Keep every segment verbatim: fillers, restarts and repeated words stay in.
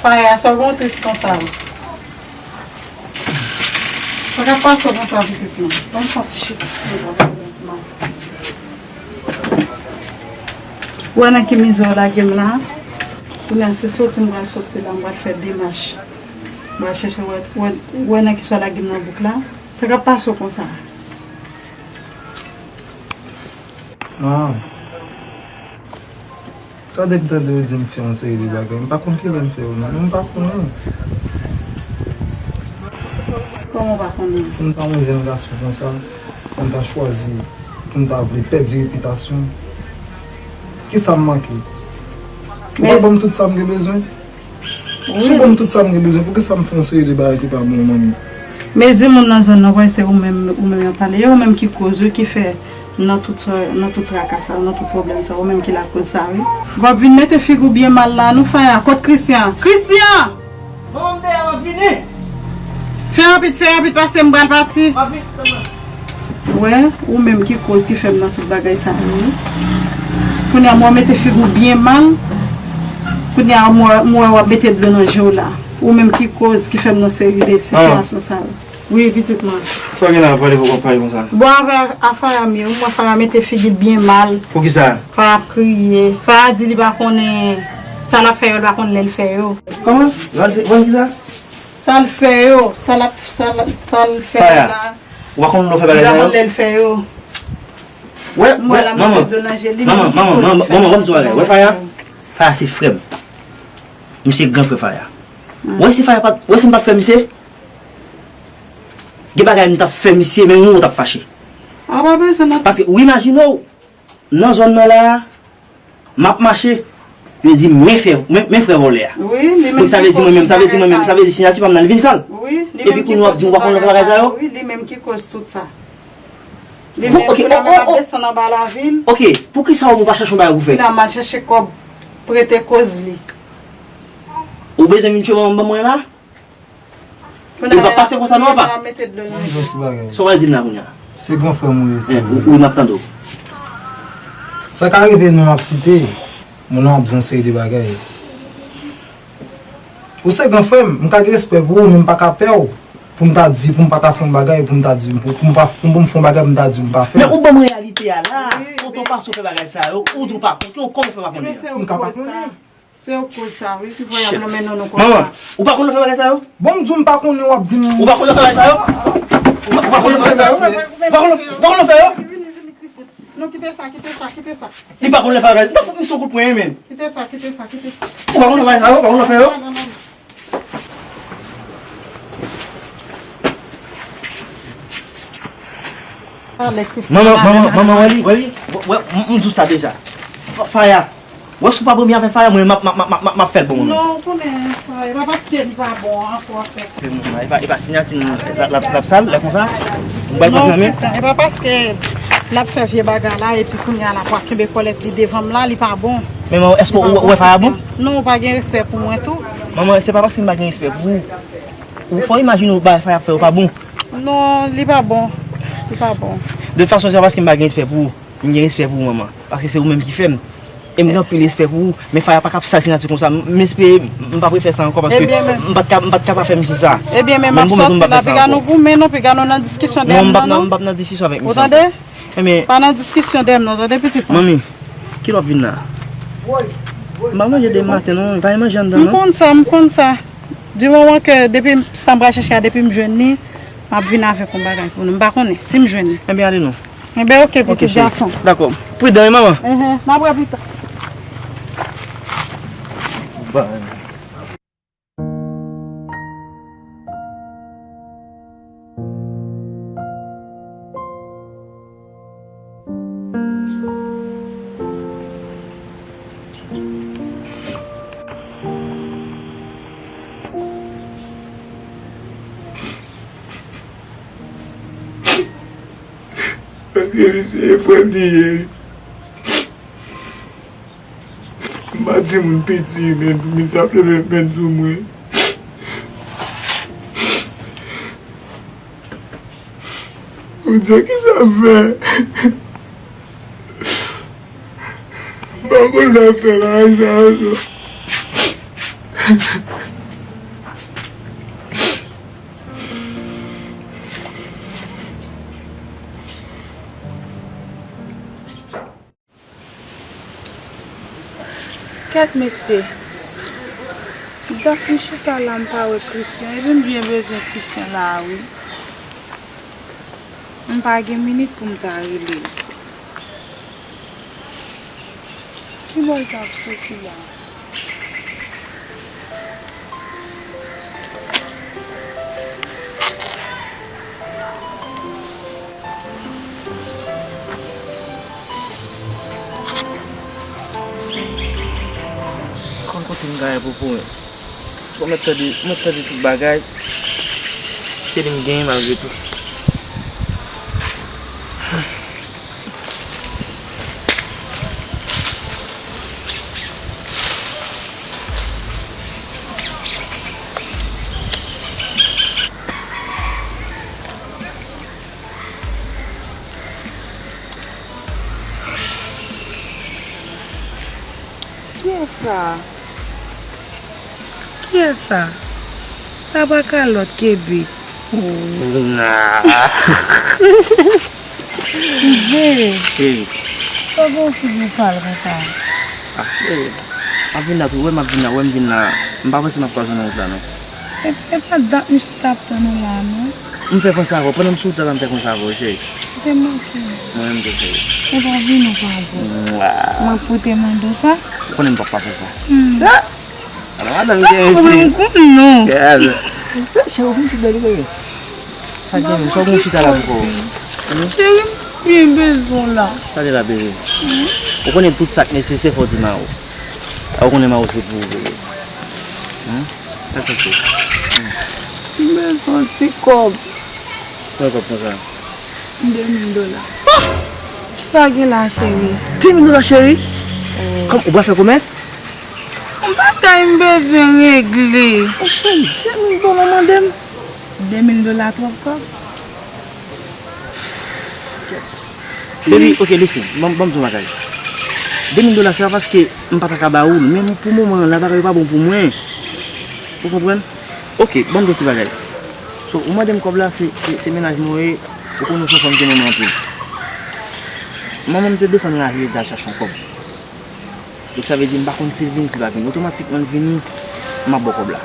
Faya, sa w gen w tris konsa? Sa k ap pase w konsa, pitit mwen? Ban m fè yon ti chita. Ou wè nan ki mizè w lage m la? Kounye a, se soti m pral soti la, m pral fè demach. M pral chèche wè, wè, wè nan kisa w lage m nan bouk la. Sa k ap pase w konsa? Ah. Sa depi tande yo di m fè yon seri de bagay. M pa konn kilè m fè yo, non. M pa konnen. Kòman w pa konnen? Pou m ta yon jèn gason konsa, pou m ta chwazi, pou m ta vle pèdi repitasyon. Kisa m manke? Ou pa ban m tout sa m gen bezwen? Si w ban m tout sa m gen bezwen, poukisa m fè yon seri de bagay ki pa bon, manmi? Mezi moun nan zòn nan, w wè se ou menm, ou menm y ap pale. E ou menm ki koz, wi, ki fè nan tout sa, nan tout traka sa, nan tout pwoblèm sa, ou menm ki lakoz sa, wi. W ap vin mete figi w byen mal la, non, Faya. Kot Christian? Christian! Manman, m deyò, m ap vini. Fè rapid, fè rapid, pase m pral pati. M ap vini, tann mwen. Wè, ou menm ki koz ki fè m nan tout bagay sa yo, wi. Kounye a, m wè w mete figi w byen mal. Kounye a, m wè, m wè w ap mete dlo nan je w la. Ou menm ki koz ki fè m nan seri de sitiyasyon sa yo. Wi, pitit mwen. Sa w gen la, pale, poko pale konsa. Bon, avè a Faya m ye, m wè Faya mete figi l byen mal. Poukisa? Faya ap kriye. Faya di li pa konnen sa l ap fè yo, li pa konn lè l fè yo. Kòman? L ap fè, fè kisa? Sa l fè yo, sa l ap, sa l, sa l fè yo la. Faya, ou pa konn lè w fè bagay sa yo? Li pa konn lè l fè yo. Wè, m wè l ap mete dlo nan je li, li menm ki koz li fè. Manman, manman, manman, ban m di w yon bagay. Wè Faya? Faya se frè m. Misye gran frè Faya. Wè si Faya pa t, wè si m pa t frè misye, gen bagay m t ap fè misye, men ou t ap fache. A, pa bezwen nan. Paske, ou imajine w, nan zòn nan la, m ap mache, yo di m, men frè, men, men frè vòlè a. Wi, li menm ki koz tout bagay sa yo. Donk, sa vle di mwen menm, sa vle di mwen menm, sa vle di siyati pa m nan l vin sal. Wi, li menm ki koz tout bagay sa yo. Epi kounye a w ap di m pa konn fè bagay sa yo. Wi, li menm ki koz tout sa. Li menm pou l ap mete san anba lavil. Ok, poukisa ou pa chache yon bagay pou fè? Li ap mal chache kòb, prete koz li. Ou bezwen vin tchwe manman m ban mwen la? Ou pa pase konsa non, apa? Sa w al di m la kounye a? Se gran frè m ou ye, se vre. Wi, m ap tande w. Sa ka rive non m ap site, moun nan ap di yon seri de bagay. Ou se gran frè m, m ka gen respè pou ou, men m pa ka pè w. Pou m ta di, pou m pa ta fè yon bagay, pou m ta di, pou, pou m pa, pou m fè yon bagay, pou m ta di m pa fè. Men ou ban m reyalite a la, kote w pase w fè bagay sa yo, ou di w pa konn, kòman w fè pa konnen? M ka pa konnen. Se yo k koz sa, wi, ki fè y ap lonmen non nou konsa. Manman, ou pa konn fè bagay sa yo? Bon, m di w m pa konnen, w ap di m. Ou pa konn fè bagay sa yo? Ou pa, ou pa konn fè bagay sa yo? Ou pa konn, ou pa konn fè yo? Vini, vini, vini, Christian. Non, kite sa, kite sa, kite sa. Li pa konn fè bagay. Nan fout misye kout pwen, men. Kite sa, kite sa, kite sa. Ou pa konn fè bagay sa yo? Ou pa konn fè yo? Non, non, non, non. Manman, manman, manman, wè li, wè li. Wè, wè, m, m di w sa deja. Fa-, Faya. Wè, si w pa ban m avè Faya, mwen, m ap, m ap, m ap, m ap, m ap fè l bon, mwen. Non, ou konnen, e pa paske li pa bon, an, pou w ap fè sa. E pa, e pa siyati l, l ap, l ap, l ap sal, lè konsa. M pral pran nan men. Non, se sa, e pa paske l ap fè vye bagay la, epi kounye a la, pou ap kenbe kòlèt li devan m la, li pa bon. Men, manman, èske ou, ou wè Faya bon? Non, ou pa gen respè pou mwen tou. Manman, se pa paske m pa gen respè pou ou. Ou fò imajine w bagay Faya ap fè yo pa bon. Non, li pa bon. Li pa bon. De tout fason, se pa paske m pa gen respè pou ou. M gen respè pou ou, manman. Paske se ou menm ki fè m. E m gen anpil respè pou ou. Men Faya pa ka ap sal siyati konsa. M, m espere m pa prefè sa ankò paske m pa t ka, m pa t ka pa fè misye sa. Ebyen, men m ap sòti la, piga nou goumen non, piga nou nan diskisyon dèyè m nan non. Non, m p ap nan, m p ap nan diskisyon avèk misye ankò. Ou tande? Ebyen. Pa nan diskisyon dèyè m non, tande pitit mwen. Manmi, kilè w ap vin la? M pa manje demen maten non, m pa manje anndan non. M konn sa, m konn sa. Di moman ke depi sa m pral chèche a, depi m jwenn li, m ap vin avèk yon bagay pou nou. M pa konnen si m jwenn li. Enben, ale non. Enben, oke, pitit gason. Dakò. Pridan, wi, manman. Enhen, n ap wè pita. Paske misye e frè m li ye. M pa timoun piti, men pou misye ap leve men sou mwen. Bondye, kisa m fè? M pa konn sa fè bagay sa yo. Kèt mesye, dat m chita la m pa wè Christian, epi m byen bezwen Christian la wi. M pa gen minit pou m ta rele l. Kibò l t ap soti la? Konn kote m gaye pou pou mwen. Fò mèt tande, mèt tande tout bagay. Se li m genyen malgre tou. Kiyès sa? Kiyès sa? Sa pa kalòt, kebe. Ve. Cheri. Sa gen yon figi w pal konsa? Ah, cheri. M ap vin la tou, wè m ap vin la, wè m vin la. M pa panse m ap kwaze w nan wout la non. E, e pa dat misye t ap tann ou la non. M fè konsa avè w, pandan m sou wout la la m fè konsa avè w, cheri. Ou te manke m. Mwen menm tou, cheri. E pa vin ou pa bon. Mwa. Mwen pou te mande w sa. Ou konnen m p ap pa fè sa. Hmm. Sa? Ala madanm gen isi. Ou menm konn non. Gad. Sa, cheri, ou fin tout bèl ou bebe. Sa gen menm, sa w gen chita la pou kò w. Cheri, m byen bezwen w la. Tande la, bebe. Ou konnen tout sa k nesesè fò w di Mao. A, ou konnen Mao se pou ou, bebe. Sa k pase? M bezwen yon ti kòb. Pran kòb konsa. De mil dola. Sa gen la, cheri? De mil dola, cheri? Kòm ou pral fè komès? Yon bagay m bezwen regle. O cheri, de mil dola w mande m? De mil dola twòp kòb. Baby, ok, listen, ban m, ban m di w yon bagay. De mil dola, se pa paske m pa ta ka ba ou l, men pou moman an la, bagay yo pa bon pou mwen. Ou konprann? Ok, ban m di w ti bagay. So, ou mande m kòb la, se, se, se mennaj mwen ye, ou konnen w se yon fanm ki renmen mwen anpil. Manman m te desann lari, l te al chache yon kòb. Donk, sa vle di, m pa konn si l vini, si l pa vini. Otomatikman, l vini, m ap ba w kòb la.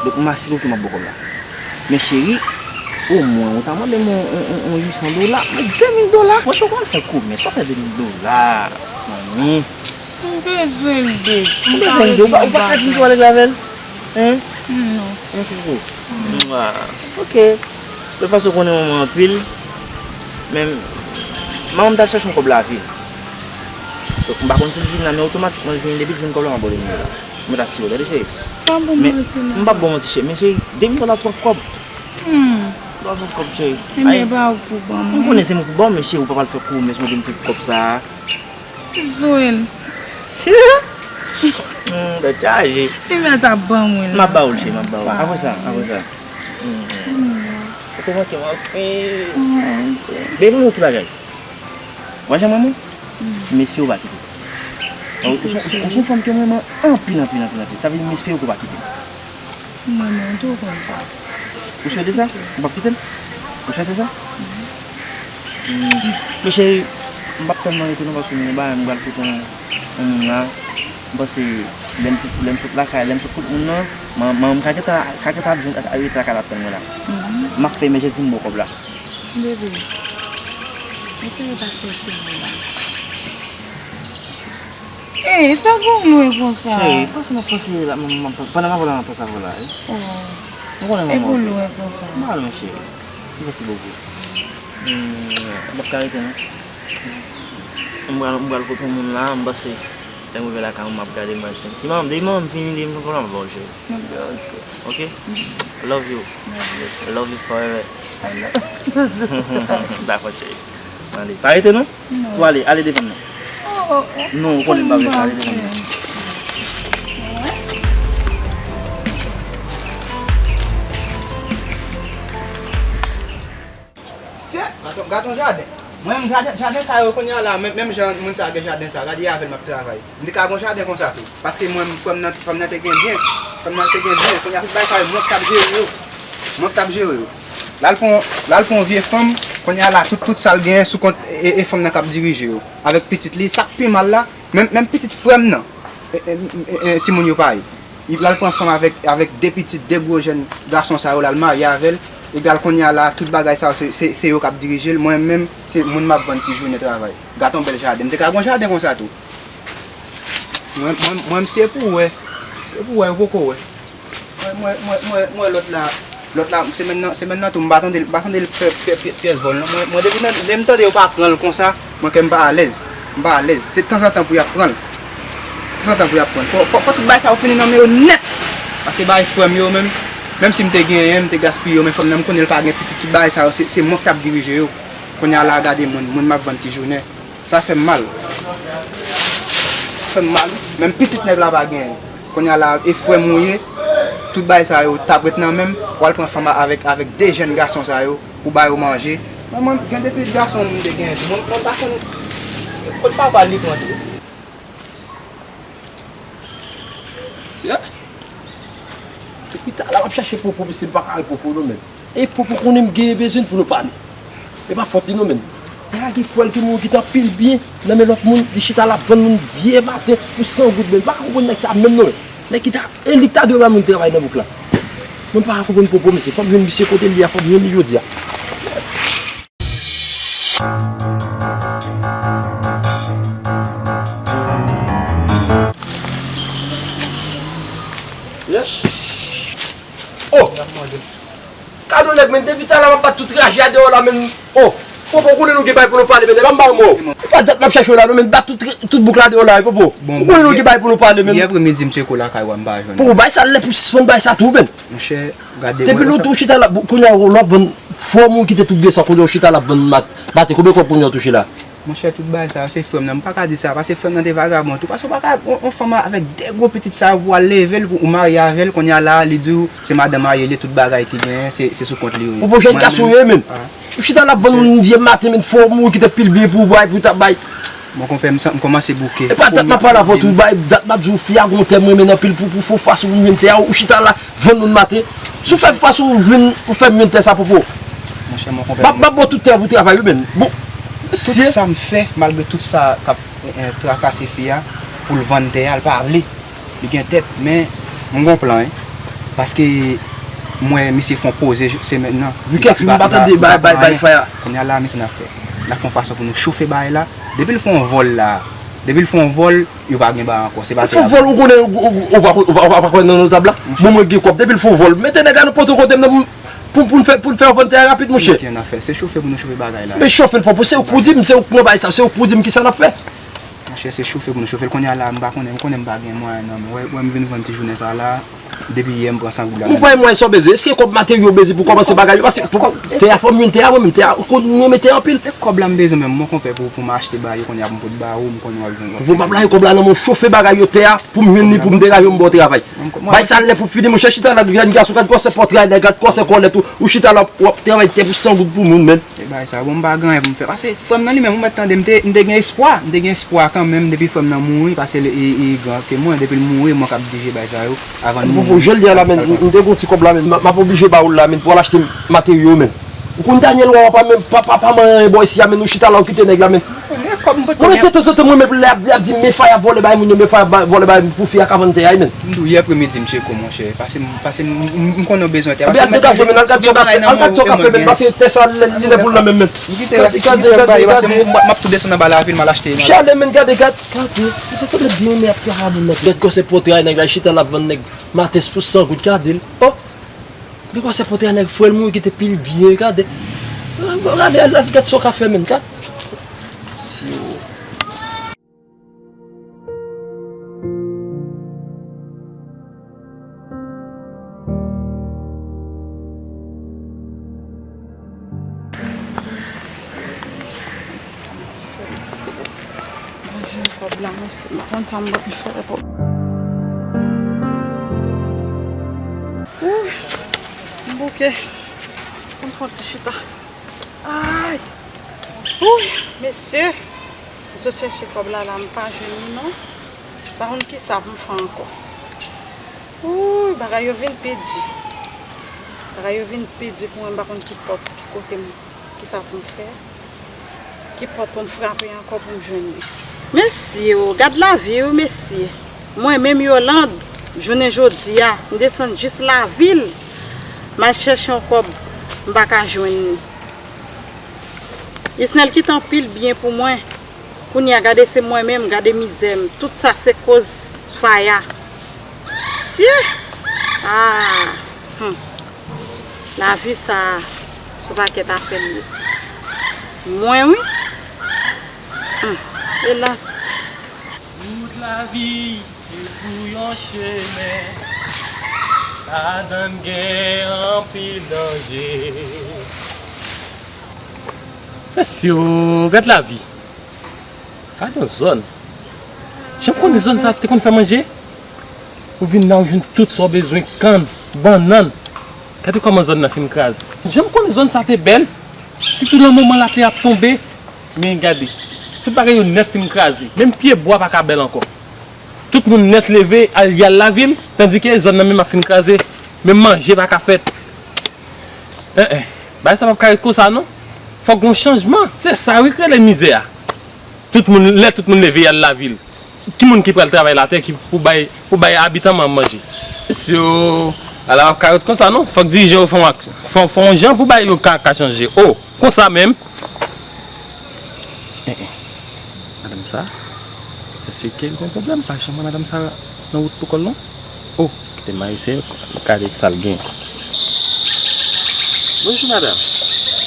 Donk, m asire w ke m ap ba w kòb la. Men, cheri, omwen, ou ta mande m yon, yon, yon, yon uit san dola, men de mil dola. Mwen, si w konn fè komès, w ap fè de mil dola, manmi. M bezwen l, babe. M bezwen l, babe. Ou pa, ou pa ka di m si w al regle avè l? Hein? Non. Yon koukou. Mwa. Ok. De tout fason, konnen manman anpil. Men, manman m t al chèche yon kòb lavi. Donk, m pa konn si l vin la, men otomatikman l vini. Depi l jwenn kòb la, m ap ba w de mil dola. Mwen ta sou ou, tande, cheri. Pa bon manti, non. M p ap ba w manti, cheri. Men, cheri, de mil dola twòp kòb. Hmm. Twòp kòb, cheri. Ebyen, ba ou pou ban mwen. M konnen se mwen pou ba w, men, cheri, ou pa pral fè komès, mande m tout kòb sa a. Jwenn. Hmm, tèt chaje. Li mèt ap ban mwen la. M ap ba ou l, cheri, m ap ba ou l. Apre sa, apre sa. Hmm. Ou te manke m anpil. Baby, yon ti bagay. Wè jan m renmen w? M espere w pa kite m. Ou, ou se, ou se, ou se yon fanm ke m renmen anpil, anpil, anpil, anpil. Sa vle di m espere w pa kite m. Mwen menm tou konn sa. Ou swete sa? Ou p ap kite m? Ou swete sa? Hmm. Men cheri, m p ap tèlman rete non, paske m gen bagay, m pral kote yon, yon moun la. M panse, lè m sot, lè m sot lakay, lè m sot kot moun nan, man, manman m ka gentan, ka gentan ap jwenn, ap rete lakay la ap tann mwen la. M ap fè emèjans di m ba w kòb la. Bebe, eseye pa fè ti moun la. Ey, sa gon lwen konsa? Cheri, panse m ap panse la, m, m, m, pandan m ap pale la, m ap panse avè w la, wi. Oh. Ou konnen manman w. E pou lwen konsa? M pa lwen, cheri. Mèsi bokou. Hmm, m p ap ka rete, non. M pral, m pral kote yon moun la, m panse, lè m rive lakay mwen, m ap gade, m pral si, si manman m, depi manman m vini, depi m pran pwogram, m ap ba w, cheri. Ok? Love you. Love you. Love you forever. Dakò, cheri. Ale. Pa rete non? Non. Tou ale, ale devan m non. Oh, oh, oh. Non, ou konnen m pa vle sa, ale devan m non. Sè, gad on, gad on jaden. Mwen menm jaden, jaden sa yo kounye a la, menm, menm jan moun sa gen jaden sa, gade avè l m ap travay. M te ka gon jaden konsa tou. Paske mwen, frè m nan, frè m nan te gen byen. Frè m nan te gen byen. Kounye a tout bagay sa yo, mwen k t ap jere yo. Mwen k t ap jere yo. L al pran, l al pran yon vye fanm, kounye a la, tout, tout sa l genyen sou kont e, e, e fanm nan k ap dirije yo. Avèk pitit li, sa k pi mal la, menm, menm pitit frè m nan. E, e, e, e, timoun yo pa ye. Li pral pran fanm avèk, avèk de pitit, de gwo jèn gason sa yo, l al marye avè l. Egal kounye a la, tout bagay sa yo, se, se, se yo k ap dirije l. Mwen menm, se moun m ap vann ti jounen travay. Gade yon bèl jaden. M te ka gen yon jaden konsa tou. Mwen, mwen, mwen, se pou wè. Se pou wè, yo poko wè. Mwen, mwen, mwen, mwen, mwen, lòt la, lòt la, semèn nan, semèn nan tou, m pa tande, m pa tande l fè, fè, fè pyès vòl, non. Mwen, mwen, depi nan, lè m tande yo pa pran l konsa, mwen, kè m pa alèz. M pa alèz. Se tanzantan pou y ap pran l. Tanzantan pou y ap pran l. Fò, fò, fò tout bagay sa yo fini nan men yo nèt. Paske bagay frè m yo menm, menm si m te genyen, m te gaspiye yo, men frè m nan, m konnen l pa gen pitit, tout bagay sa yo, se, se mwen k t ap dirije yo. Kounye a la, gade moun, moun m ap vann ti jounen. Sa fè m mal. Fè m mal, wi. Menm pitit nèg la pa genyen. Kounye a la, e frè m ou ye, tout bagay sa yo t ap ret nan men m, w al pran fanm avèk, avèk de jèn gason sa yo, pou ba yo manje. Mwen, mwen, gen de pitit gason m te genyen tou. Mwen, mwen pa konn kot papa l li pran tou. Sè, depi talè m ap chache Popo, mesye, m pa ka wè Popo non, menm. E Popo konnen m gen bezwen pou nou pale. E pa fòt li non, menm. Nèg la gen frè l ki mouri ki te anpil byen nan men lòt moun, li chita l ap vann moun vye maten pou san goud, menm. M pa ka konprann nèg sa menm non, menm. Nèg ki ta, e li ki ta dwe ba moun travay nan bouk la. Mwen pa ka konprann Popo, mesye. Fò m jwenn misye kote l ye a, fò m jwenn li jodi a. Yes. Oh! Gade yon nèg, men, depi talè m ap bat tout raje a deyò la, men. Oh! Popo konnen nou gen bagay pou nou pale, men, nèg, ban m ba w mo. E pa dat m ap chache w la, non, men, bat tout, tout bouk la deyò la, wi, Popo. Ou konnen nou gen bagay pou nou pale, men. Yè apremidi, m tcheke w lakay ou a, m pa jwenn ou. Popo, bay sa, lè pou sispann bay sa tou, men. Monchè, gade, depi lè w chita la, kounye a w ap vann, frè m ou kite tout byen sa, kounye a w chita la ap vann mat-, maten, konbyen kòb kounye a w touche la? Monchè, tout bagay sa yo, se frè m nan. M pa ka di sa, paske frè m nan te vagabon tou. Paske w pa ka, yon, yon fanm avèk de gwo pitit sa yo pou w al leve l, pou w marye avè l, kounye a la, li di w se madan marye li ye, tout bagay ki genyen, se, se sou kont li yo ye. Popo, jèn gason ou ye, men. Ou chita la ap vann moun vye maten, men, frè m ou kite pil byen pou w bay, pou w ta bay. Mon konpè, m san-, m kòmanse bouke. E pa dat m ap pale avè w tou, bay, dat m ap di w, fi a gon tè m renmen anpil pou, pou fè w fason pou m jwenn tè a, ou chita la, vann moun maten. Si w fè fason ou jwenn, ou fè m jwenn tè sa, Popo. Monchè, mon konpè. M ap, m ap ba w tout tè a pou travay, wi, men. Bon, tout sa m fè, malgre tout sa k ap, eh, eh, trakase fi a, pou l vann tè a, l pa vle. Li gen tèt, men m gon plan, wi. Paske m wè misye fè yon poze semèn nan. Wi, kèk jou m pa tande bay, bay, bay, faya. Kounye a la, men sa n ap fè. N ap fè yon fason pou nou chofe bagay la. Depi l fè yon vòl la, depi l fè yon vòl, yo pa gen bagay ankò. Se pa fè yon vòl, ou konnen, ou, ou, ou pa, ou pa, ou pa, ou pa kwè nan notab la? Bon, mwen gen kòb, depi l fè yon vòl. Mete nèg la nan pote kote m nan pou, pou, pou n fè, pou n fè yon vann tè a rapid, monchè. Gen anpil afè. Se chofe pou nou chofe bagay la. Men chofe l, Popo, se ou k pou di m, se ou k pran bagay sa, se ou k pou di m kisa n ap fè. Monchè, se chofe pou nou chofe l. Kounye a la, m pa konnen, m konnen m pa gen mwayen non, men wè, wè m vin vann ti jounen sa la, depi yè m pran san goud la. Ou pa gen mwayen sa w bezwen. Èske kòb materyo w bezwen pou kòmanse bagay yo? Paske pou tè a, fò m jwenn tè a, mwen menm, tè a, ou konn mwen renmen tè a anpil. E kòb la m bezwen menm, mon konpè, pou, pou m achte bagay yo, kounye a pou m pot ba ou, m konnen w ap jwenn. Pou m ap lage kòb la nan men w, chofe bagay yo, tè a, pou m jwenn li, pou m deraje w, m ba w travay. Bay sa lè pou fini, monchè, chita la, gad gason, gad gwosè pòtray nèg, gad gwosè kòlèt ou, ou chita la, w ap travay tè pou san goud pou moun, men. E bagay sa, bon, m pa gen anyen pou m fè. Paske frè m nan li menm, ou mèt tande, m te, m te gen espwa. M te gen espwa kanmenm depi frè m nan mouri, paske li, li, li gran ke mwen, depi l mouri, mwen k ap dirije bagay sa yo, avan l mouri. Popo, jan l ye a la, men, m te gon ti kòb la, men, m, m ap oblije ba ou l la, men, pou al achte materyo, men. Ou konn Daniel Wawa pa menm, pa, pa, pa manyen anyen bò isi a, men, ou chita la, ou kite nèg la, men. Mwen, tanzantan, mwen menm, lè y ap, y ap di m, men Faya vòlè bay moun yo, men Faya ba-, vòlè bay pou fi a ka vann tè a, men. M di w, yè apremidi, m tcheke w, monchè. Pase m, pase m, m, m konnen w bezwen tè. Pase al degaje w, men, al gad sa w ka fè, al gad sa w ka fè, men, pase tè sa, li lè pou l nan men m, men. M kite rès, m kite rès bagay yo, pase m, m, m ap tou desann anba lavil, m al achte, m al achte. Chale, men, gade, gade, gade, ou te sanble byen, men ap travay moun nan. Gad gwosè pòtray nèg la, chita l ap vann nèg maten pou san goud, gade l. Oh! Men gwosè pòtray nèg, frè l mouri kite pil byen, gade. Gade, al, al gad sa w ka fè, men, gade. Si w Manje kòb la, mwen se, m pa konn sa m pral fè pou. Ooh, m bouke. Ann fè yon ti chita. Ay! Ooh, mesye! M sot chèche kòb la, la, m pa jwenn li non. M pa konn kisa pou m fè ankò. Ooh, bagay yo vin pi di. Bagay yo vin pi di pou mwen, m pa konn ki pòt, ki kote m, kisa pou m fè. Ki pòt pou m frape ankò pou m jwenn li. Mesye o, gad lavi wi, mesye. Mwen menm Yolande, jounen jodi a, m desann jis lavil, m al chèche yon kòb, m pa ka jwenn li. Isnèl kite anpil byen pou mwen. Kounye a, gade se mwen menm, gade mizè m. Tout sa se koz Faya. Sye! Ah! Hmm. Lavi sa a, se yon pakèt afè l ye. Mwen, wi. Hmm. Elas. Tout lavi, se kou yon chemen. Ladann gen anpil danje. Mesye, gad lavi. Gad yon zòn. Jan m konnen zòn sa te konn fè manje. Ou vin la, ou jwenn tout sa w bezwen, kann, bannann. Gade kòman zòn nan fin kraze. Jan m konnen zòn sa te bèl, sitou nan moman lapli ap tonbe, men gade, tout bagay yo nèt fin kraze. Menm pye bwa pa ka bèl ankò. Tout moun nèt leve, al, y al lavil, tandike zòn nan menm ap fin kraze. Menm manje pa ka fèt. En, en, bagay sa p ap ka ret konsa non. Fòk gon chanjman. Se sa wi k rele mizè a. Tout moun, lè tout moun leve y al lavil, ki moun ki pral travay latè ki pou bay, pou bay abitan man manje? Mesye, ala p ap ka ret konsa non. Fòk dirijan yo fè yon aksyon, fè, fè yon jan pou bagay yo ka, ka chanje. O, konsa menm. En, en. Madanm sa, se si ke l gon pwoblèm, pa janm wè madanm sa nan wout pou kò l non. O, kite m eseye gade sa l gen. Bonjou, madanm.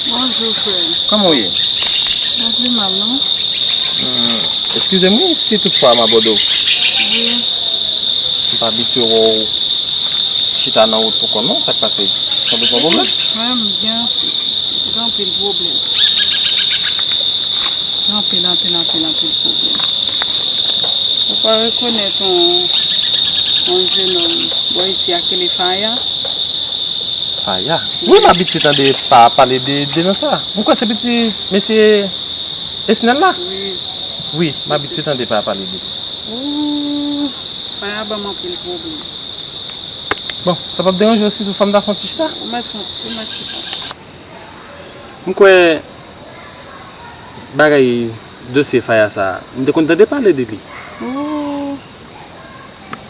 Bonjou, frè m. Kòman w ye? Mwen pi mal, non. Hmm, eskize m, wi, si toutfwa m abòde w. Wi. M pa abitye wè w chita nan wout pou kò w, non, sa k pase? Sanble w gen pwoblèm? Wi, frè m, gen anpil, gen anpil pwoblèm. Anpil, anpil, anpil, anpil pwoblèm. Ou pa rekonèt yon, yon jenòm bò isi a ki rele Faya? Faya? Wi, m abitye tande pa, pale de, de non sa. M kwè se pitit mesye Esnèl la? Wi. Wi, m abitye tande pa pale de li. Ooh, Faya ban m anpil pwoblèm. Bon, sa p ap deranje w si toutfwa m ta fè yon ti chita? Ou mèt fè yon ti, ou mèt chita. M kwè bagay dosye Faya sa a, m te konn tande pale de li. Ooh.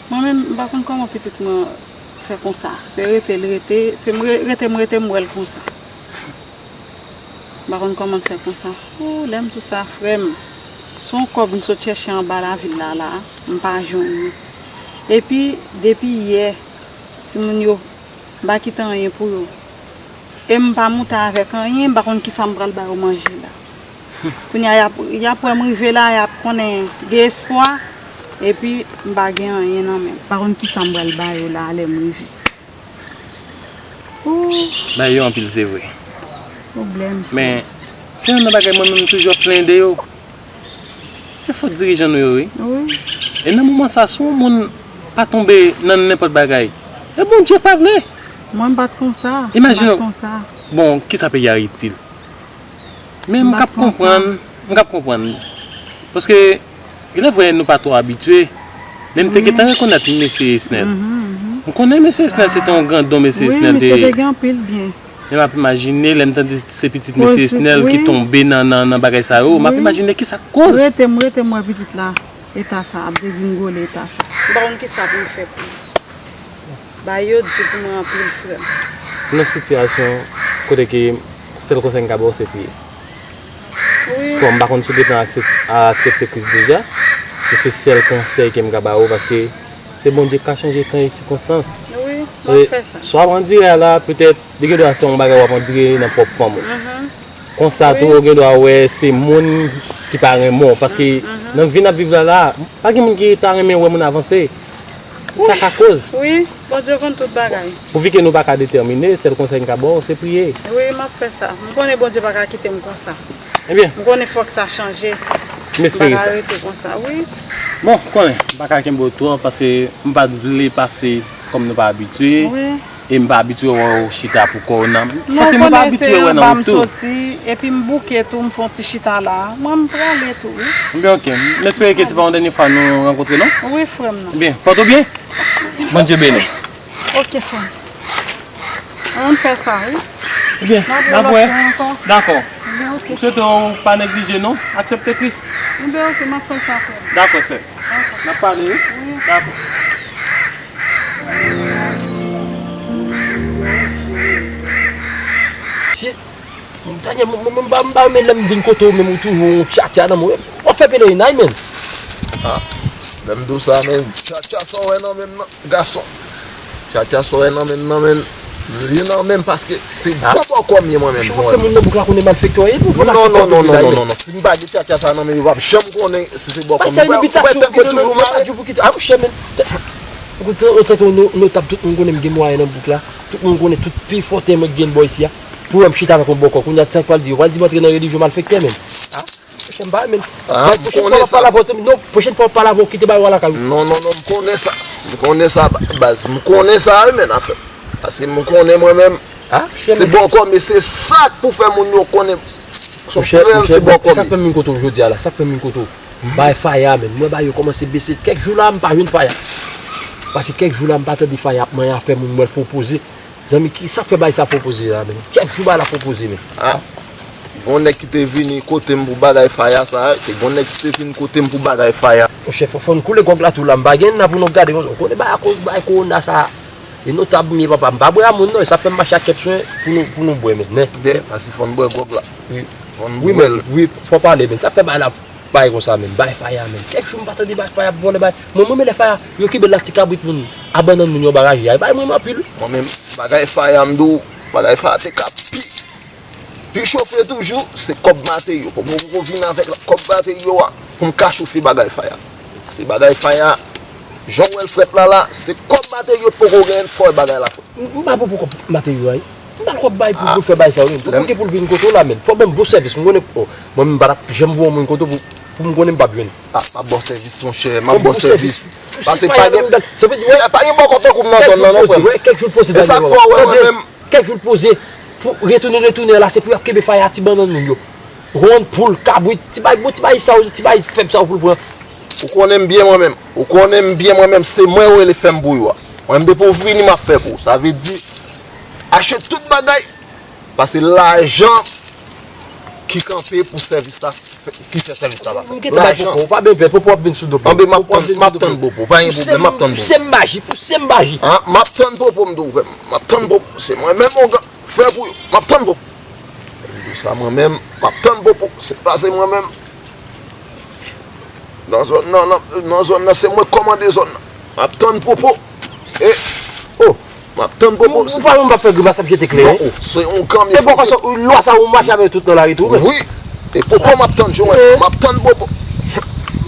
Mwen menm, m pa konn kòman pitit mwen fè konsa. Se rete l rete, se m re-, rete m rete m wè l konsa. M pa konn kòman l fè konsa. Ooh, lè m di w sa, frè m, se yon kòb m sot chèche anba lavil la, la, m pa jwenn li. Epi, depi yè, timoun yo, m pa kite anyen pou yo. E m pa moute avèk anyen, m pa konn kisa m pral ba yo manje la. Kounye a, y ap, y ap wè m rive la, y ap konnen gen espwa, epi m pa gen anyen nan men m. M pa konn kisa m pral ba yo la, lè m rive. Ooh. Bay yo anpil, se vre. Pwoblèm. Men, se youn nan bagay mwen menm m toujou ap plenyen de yo. Se fòt dirijan nou yo, wi. Wi. E nan moman sa, si yon moun pa tonbe nan nenpòt bagay, e Bondye pa vle. Mwen, m pa t konsa. Imajine w. M pa t konsa. Bon, kisa peyi a itil? Men m k ap konprann, m k ap konprann. Paske, genlè vre nou pa twò abitye, men m te gentan rekonèt mesye Esnèl. M konnen mesye Esnèl se te yon grandon, mesye Esnèl te ye. Wi, misye te gen anpil byen. Men m ap imajine, lè m tande se pitit mesye Esnèl ki tonbe nan, nan, nan bagay sa yo, m ap imajine kisa k koz. Rete m, rete m wè pitit la, eta sa, ap degringole eta sa. M pa konn kisa pou m fè pou li. Bagay yo di pou mwen anpil, frè m. Nan sitiyasyon kote ke sèl konsèy m ka ba w se priye. Wi. Bon, m pa konn si w gentan aksep-, aksepte Kris deja, men se sèl konsèy ke m ka ba w, paske se Bondye k ka chanje tan e sikonstans. Wi, m ap fè sa. Sa w ap andire a la, petèt, li gen dwa se yon bagay w ap andire nan pwòp fanmi w. Konsa tou, ou gen dwa wè se moun ki pa renmen w, paske nan vi n ap viv la la, pa gen moun ki ta renmen wè moun avanse. Tout sa ka koz. Wi, Bondye konn tout bagay. Pouvi ke nou pa ka detèmine, sèl konsèy m ka ba w, se priye. Wi, m ap fè sa. M konnen Bondye pa ka kite m konsa. Ebyen. M konnen fòk sa chanje. M espere sa. M pa ka rete konsa, wi. Bon, m konnen, m pa ka kenbe w twòp, paske m pa t vle pase kòm nou pa abitye. Wi. E m pa abitye wè w chita pou kò w nan. Non, paske nou pa abitye wè nan wout tou. Soti, epi m bouke tou, m fè yon ti chita la. Mwen, m prale tou, wi. Ebyen, oke. M espere ke se pa yon dènye fwa nou rankontre, non? Wi, frè m nan. Ebyen, pòte w byen. Bondye beni w. Oke, frè m. Ann fè sa, wi. Ebyen, n ap wè. Dakò. Ebyen, oke. M swete w pa neglije, non. Aksepte Kris. Ebyen, oke, m ap fè sa, frè m. Dakò, sè. Dakò. N ap pale, wi. Dakò. Shit. Tande, mwen, mwen, mwen pa, mwen pa renmen lè m vin kote w, menm ou toujou yon tchatcha nan men w. W ap fè pèlerinaj, menm. Ah, lè m di w sa, menm. Tchatcha sa w wè nan men m nan, gason. Tchatcha sa w wè nan men m nan, menm. Li nan men m paske se bon bòkò m ye mwen menm. Chè, w ap fè moun nan bouk la konnen malfektè w ye, pou malfektè w ap fè pèlerinaj, menm. Non, non, non, non, non, non. Si m pa gen tchatcha sa nan men m, yo p ap janm konnen si se bòkò m. Bay sa yon epi tasyon ki toujou mare. Ah, monchè, men. Ou konn, ou tankou nou, nou t ap tout moun konnen m gen mwayen nan bouk la. Tout moun konnen tout pi fò tè mwen gen bò isi a. Pou wè m chita avèk yon bòkò. Kounye a, sa k pral di? Yo pral di m antre nan relijyon malfektè, menm. Ah, monchè, m pa renmen. Ah, m konnen sa. Pwochèn fwa w ap pale avè w, non, pwochèn fwa w ap pale avè w, kite bagay yo a lakay ou. Non, non, non, m konnen sa. M konnen sa, ba-, baz. M konnen sa, wi, men afè. Paske m konnen mwen menm. Ah, monchè, se bòkò m ye, se sa k pou fè moun yo konnen. Monchè, monchè, se bòkò m ye. Sa k fè m vin kote w jodi a la? Sa k fè m vin kote w? Bay faya, menm. Mwen, bay yo kòmanse bese. Kèk jou la, m pa jwenn faya. Paske kèk jou la, m pa tande faya ap manyen afè moun, m wè l fè opoze. Zanmi, ki sa k fè bay sa fè opoze la, menm? Kèk jou bay la fè opoze, menm. Ah, gon nèg ki te vini kote m pou bagay faya sa, te gon nèg ki te vin kote m pou bagay faya. Monchè, fò, fò n koule gwòg la tou la, m pa gen nan pou nou gade konsa. Ou konnen bay akoz bay kowona sa, e notab m ye papa, m pa bwè a moun non, e sa fè m mache ak kèp swen pou nou, pou nou bwè, menm, men. Dè, paske fò n bwè gwòg la. Wi. Fò n bwè l. Wi, fò pale, menm. Sa k fè bay la bay konsa, menm. Bay faya, menm. Kèk jou m pa tande bay faya ap vòlè bay. Mwen, mwen, men lè faya, yo kenbe la ti kabrit moun, abannann moun yo baraje a. E bay mwen anpil, wi. Mwen menm, bagay faya m di w, bagay faya te ka pi, pi chofe toujou, se kòb materyo. Fò mwen poko vin avèk kòb materyo a, pou m ka chofe bagay faya. Se bagay faya, jan w wè l frèt la la, se kòb materyo poko genyen, fò bagay la frèt. M, m pa poko kòb materyo a, wi. M pa kòb bay pou, pou fè bay sa yo, menm. Poko gen pou l vin kote w la, menm. Fò ban m bon sèvis. M konnen, oh, mwen menm, m pa t ap janm voye yon moun kote w pou, pou m konnen m p ap jwenn. Ah, m ap ba w sèvis, monchè, m ap ba w sèvis. Paske pa gen, pa gen bòkò tankou m nan zòn nan, non, frè m. Kèk jou l poze, kèk jou l poze pou retounen, retounen la, se pou y ap kenbe faya a ti bannann moun yo. Ronn, poul, kabrit, ti bay, bon, ti bay sa yo, ti bay fèb sa yo pou l pran. Ou konnen m byen mwen menm. Ou konnen m byen mwen menm, se mwen yo rele fè m pou yo a. Mwen menm depi w vini m ap fè pou ou. Sa vle di, achte tout bagay, paske lajan ki kanpe pou sèvis la, ki fè sèvis la pa fèt. M gentan bay popo, ou pa bezwen pè, popo ap vin sou do m. Anben, m ap tann, m ap tann popo, pa gen pwoblèm, m ap tann popo. Pouse m maji, pouse m maji. Ah, m ap tann popo, m di w, frè m, m ap tann popo. Se mwen menm, ongan. Fè pou yo. M ap tann popo. Sa mwen menm, m ap tann popo. Se pa se mwen menm. Nan zòn nan, nan, nan zòn nan, se mwen k kòmande zòn nan. M ap tann popo. E, oh, m ap tann popo. Ou pa menm p ap fè grimas, ap jete kleren. Non, oh, se yon granm. E poko sa, lwa sa ou mache avè tout nan lari tou, men. Wi. E popo m ap tann, Jowèt. M ap tann popo.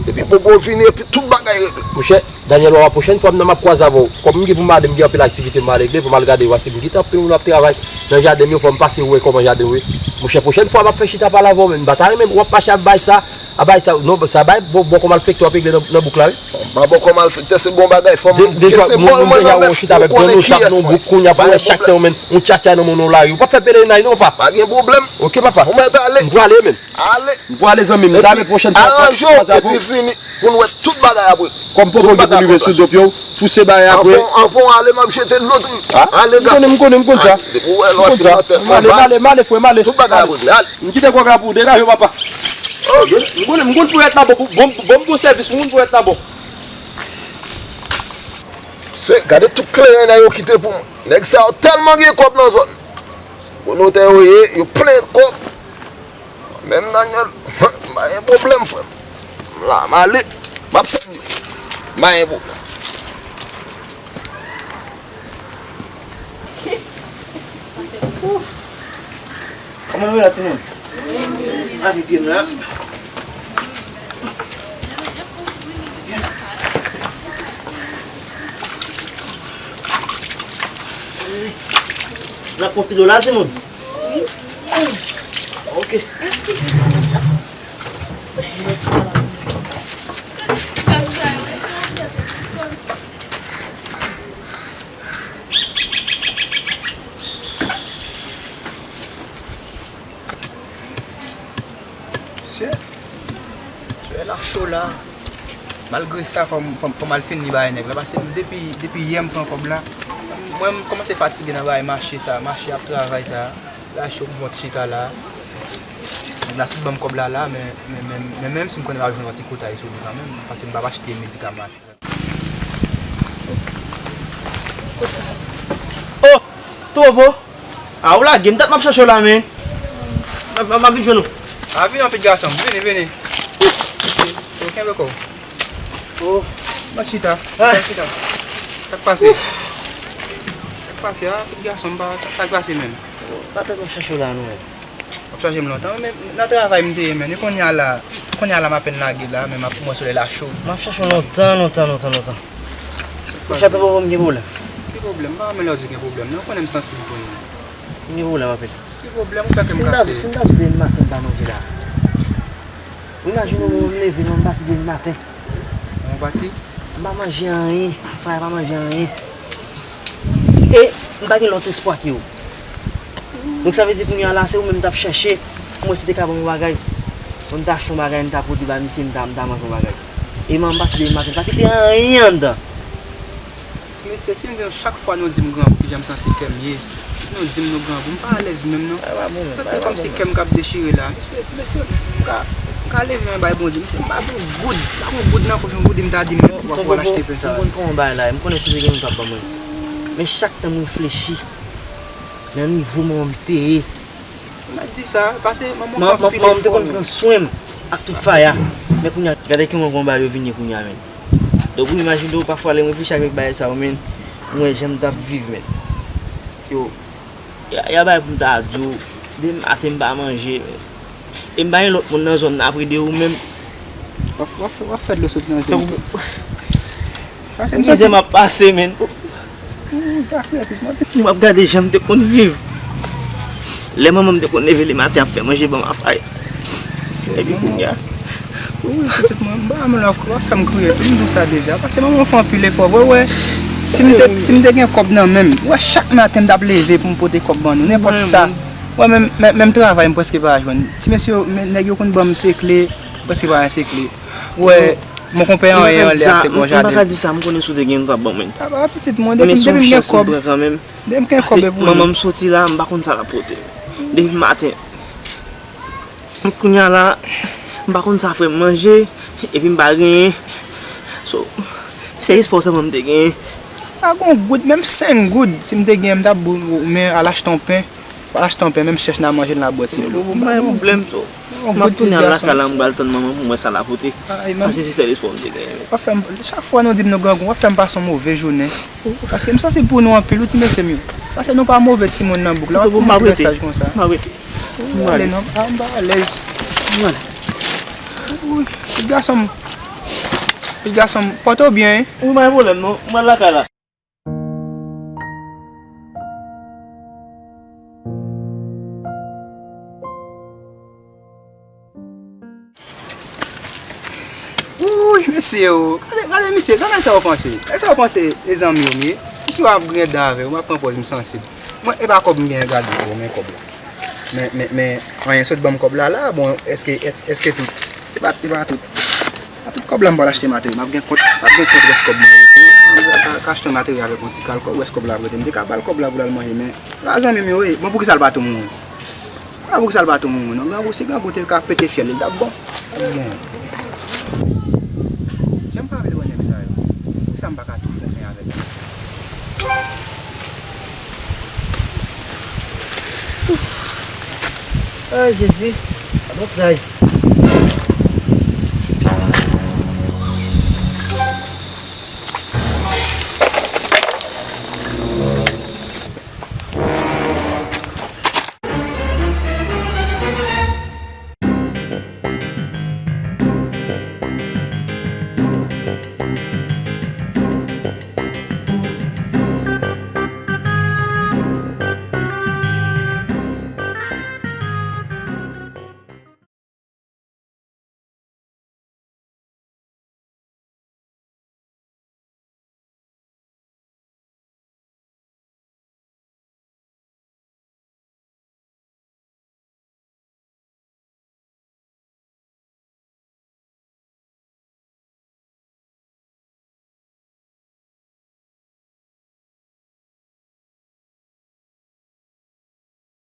Epi popo vini, epi tout bagay regle. Monchè, Daniel, w a wè pwochèn fwa m nan m ap kwaze avè w. Kòm m gen pou m ale, m gen anpil aktivite m al regle, pou m al gade yo, paske m gen anpil moun ap travay nan jaden m yo, fò m pase wè kòman jaden yo ye. Monchè, pwochèn fwa m ap fè chita pale avè w, men m pa ta renmen w ap mache ap bay sa, ap bay sa, non, sa bay bò, bòkò malfektè w ap regle nan, nan bouk la, wi. M pa bòkò malfèktè, se bon bagay, fò m gen senbòl mwen nan men m, ou konnen kiyès mwen. Kounye a pou wè chak tan w men, yon tchatcha nan moun nan lari. Ou p ap fè pelerinaj non, papa. Pa gen pwoblèm. Ok, papa. Ou mèt ale. M prale, men. Ale. M prale, zanmi m. Dame pwochèn fwa, aranje w, epi vini. Pou n wè tout bagay ap regle. Kòm popo gen pou li vin sou do pye w, pouse bagay ap regle. Anvan w ale, m ap jete dlo tou. Ale, gason. M konnen, m konnen, m konn sa. Depi w wè lè w fin nan tèt mwen, m ale, m ale, m ale, frè m, ale. Tout bagay ap regle. Ale. M kite gwòg la pou ou, degaje w, papa. M konnen, m konn pou w ret la bon, bon, bon, bon sèvis, m konn pou w ret la bon. Se, gade tout kleren nan yo kite pou mwen. Nèg sa yo tèlman gen kòb nan zòn. Se pwomotè yo ye, yo plen kòb. Menm Daniel, m pa gen pwoblèm, frè m. M la, m ale. M ap tann yo. M pa gen pwoblèm. Kòman nou ye la, timoun? Lave pye m la. N ap pran ti dlo la, timoun? Ok. Mesye, mesye la cho la. Malgre sa, fò m, fò m, fò m al fini bagay nèg la. Paske m depi, depi yè m pran kòb la. Mwen, m kòmanse fatige nan bagay mache sa, mache ap travay sa. La cho m pran chita la. Nasib ban m kòb la la, men, men, men, men menm si m konnen m ap jwenn yon ti koutay sou li kanmenm, paske m p ap achte medikaman. Oh! Tobo! A, ou lage m, dat m ap chache w la, men. M ap, m ap vin jwenn ou. A, vini, anpil gason, vini, vini. Yo, kenbe kò w. Oh. Mwen chita, mwen chita. Sa k pase? Sa k pase a, anpil gason, m pa, sa, sa k pase menm? Oh, pa tèt m ap chache w la, non. W ap chache m lontan, men nan travay m te ye, men. E kounye a la, kounye a la m apèn lage la, men m ap, mwen solèy la cho. M ap chache w lontan, lontan, lontan, lontan. Ou chante pou m gen pwoblèm? Ki pwoblèm? M pa renmen lè w di gen pwoblèm, non. Ou konnen m sansib pou nou. M gen pwoblèm anpil. Ki pwoblèm? Ou fè kè m kase. Si m ta di w demen maten m pa manje la. Ou imajine w, mwen m leve, mwen m pati demen maten. Mwen pati? M pa manje anyen, frè, pa manje anyen. E m pa gen lòt espwa ke ou. Donk, sa vle di kounye a la, se ou menm m t ap chèche pou mwen si te ka ban m yon bagay. Pou m ta achte yon bagay, m ta pote ba misye, m ta, m ta manje yon bagay. E manman m pati demen maten, pa kite anyen anndan. Ti mesye, si m di nou chak fwa nou di m grangou, kijan m santi kè m ye. Nou di m nou grangou, m pa alèz menm non. Santi kòmsi kè m k ap dechire la. Mesye, ti mesye, m ka, m ka leve men bay Bondye. Mesye, m pa gen goud, m pa gen goud nan pòch mwen pou di m ta di m met twa pou al achte pen sa. M konn kòman bagay la ye, m konnen si w te gen yon t ap ban mwen. Men chak tan m reflechi nan nivo manman m te ye. Mèt di sa, pase manman w fè anpil efò. Manman m te konn pran swen m ak tout Faya. Men kounye a, gade ki manman bagay yo vin ye kounye a, men. Donk, ou imajine w, pafwa, lè m reflechi avèk bagay sa yo, men, m wè jan m t ap viv, men. Yo, y a, y a bagay pou m ta di w, demen maten m pa manje, men. E m pa gen lòt moun nan zòn nan apre de ou menm. W ap, w ap, w ap fè dlo sot nan je m. Tankou mizè m ap pase, men. Ou pa fè plis, mwen. M ap gade jan m te konn viv. Lè manman m te konn leve lematen ap fè manje ban m a Faya. Epi kounye a. Wi, pitit mwen, m pa renmen lè w ap fè m kriye tou, m di w sa deja. Paske manman w fè anpil efò vre, w wè. Si m te, si m te gen kòb nan men m, w wè chak maten m t ap leve pou m pote kòb ban nou, nenpòt sa. W wè, menm, menm, menm travay m prèske pa jwenn. Ti mesye yo, men nèg yo konn ban m sekle, prèske pa jwenn sekle. W wè, mon konpè anyen anlè ap te gon jaden. M pa ka di sa, m konnen si w te gen, m t ap ban mwen. Apa, pitit mwen, depi, depi m gen kòb. Depi m gen kòb epi manman m soti la, m pa konn sa l ap pote. Depi maten. Kounye a la, m pa konn sa frè m manje, epi m pa genyen. So, se espwa w sèlman m te genyen. Pa gon goud, menm senk goud, si m te genyen, m t ap ba w, men al achte yon pen. Al achte yon pen, menm chèch n a manje, n a bwè ti dlo. M pa gen pwoblèm, so. M ap tounen al lakay la, m pral tann manman pou m wè sa l a pote. Paske se sèl espwa m te genyen. W ap fè m, chak fwa nou di m nou grangou, w ap fè m pase yon move jounen. Paske m sansib pou nou anpil, wi, ti mesye m yo. Paske nou pa move timoun nan bouk la, w ap timoun ti mesaj konsa. M ap rete. M ale non, a, m pa alèz. M ale. Wi, ti gason m. Ti gason m, pòte w byen, wi. Wi, pa gen pwoblèm non. M al lakay la. Wouy, mesye o. Gade, gade misye, sa nan sa w panse? E sa w panse, e zanmi w m ye? Misye w ap griyen dan avè w, m ap pran pòz m sansib. Mwen, e pa kòb m genyen, gade, o, men kòb la. Men, men, men, anyen sot ban m kòb la, la, bon, èske, èske, èske tout? E pa, e pa tout. A tout kòb la m pral achte materyèl. M ap gen kont, m ap gen kont rès kòb mwen rete. M ka, ka achte materyèl avèk yon ti kal kòb, rès kòb la ap rete. M te ka ba l kòb la pou l al manje, men pa zanmi m yo ye. Bon, poukisa l pa tou mouri? A, poukisa l pa tou mouri non? Grangou, si grangou te ka pete fyèl li, l t ap bon. L t ap bon. Jan m pa vle wè nèg sa yo. Poukisa m pa ka tou fè fen avèk yo? Oh, Jezi. Sa bon tray.